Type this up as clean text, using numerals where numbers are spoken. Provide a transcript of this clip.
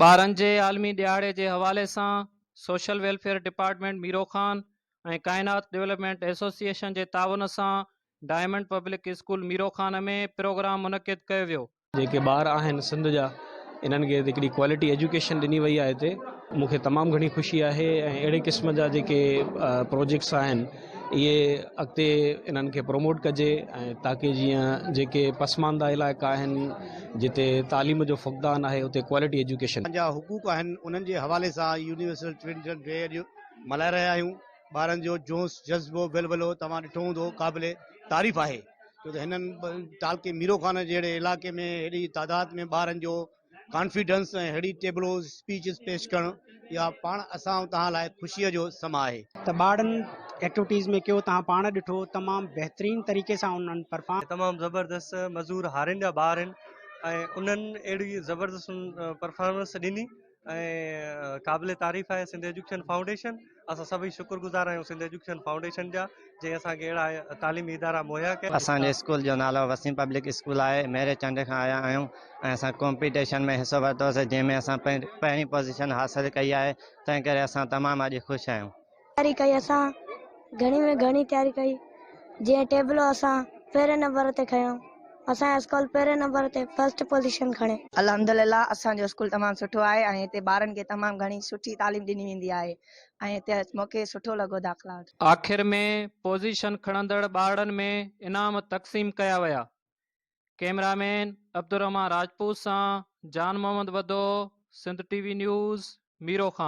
ٻارن جي عالمي ڏهاڙي جي حوالي سان social welfare department Miro Khan ۽ Kainat development association جي تعاون سان diamond public school Miro Khan ۾ programme منعقد ڪيو ويو. جيڪي ٻار آهن سنڌ جا انهن کي هڪڙي ڪوالٽي ايجوڪيشن ڏني وئي آهي هتي مون کي تمام گهڻي خوشي آهي ۽ اهڙي قسم جا جيڪي پروجيڪٽس آهن اهي اڳتي انهن کي پروموٽ ڪجي ۽ تاڪي جيئن جيڪي پسمانده علائقا آهن جتي تعليم جو فقدان آهي اتي ڪوالٽي ايجوڪيشن. جا حقوق آهن انهن جي حوالي سان يونيورسل چلڊرن ڊي اڄ ملهائي رهيا آهيون ٻارن جو جوش جذبو ولولو توهان ڏٺو هوندو قابل تعريف آهي ڇو ته هنن تعلقي ميرو خان جهڙي علائقي ۾ هيڏي تعداد ۾ ٻارن جو ڪانفيڊنس ۽ ههڙي ٽيبلوز اسپيچز پيش ڪرڻ اها پاڻ اسان ۽ توهان لاء خوشيء جو سما آهي. ته ٻارڙن ايڪٽوٽيز ۾ ڪيو توهان پاڻ ڏٺو تمام بهترين طريقي سان انهن پرفارم. تمام زبردست مزور هارين جا ٻار آهن ۽ انهن اهڙي زبردست پرفارمنس ڏني ۽ قابل تعريف آهي سنڌ ايجوڪيشن فائونڊيشن اسان سڀئي شڪر گذار آهيون سنڌ ايجوڪيشن فائونڊيشن جا جنهن اسان کي اهڙا تعليمي ادارا مهيا ڪيا. اسان جي اسڪول جو نالو وسيم پبلڪ اسڪول آهي ميري چنڊ کان آيا آهيون ۽ اسان ڪمپيٽيشن ۾ حصو ورتوسي جنهن ۾ اسان پهرين پوزيشن حاصل ڪئي آهي تنهن ڪري اسان تمام اڄ خوش آهيون. تياري ڪئي اسان گهڻي ۾ گهڻي تياري ڪئي جيئن ٽيبلو اسان پهرين نمبر تي کنيو اسان جو اسڪول پهرين نمبر تي فرسٽ پوزيشن کڻي. الحمدلله اسان جو اسڪول تمام سٺو آهي ۽ هتي ٻارن کي تمام گهڻي سٺي تعليم ڏني ويندي آهي ۽ هتي مونکي سٺو لڳو داخلا وٺي. آخر ۾ پوزيشن کڻندڙ ٻارڙن ۾ انعام تقسيم ڪيا ويا. ڪئميرا مين عبدالرحمان راجپوت سان Jan Muhammad Wadho, Sindh T V news, Miro Khan.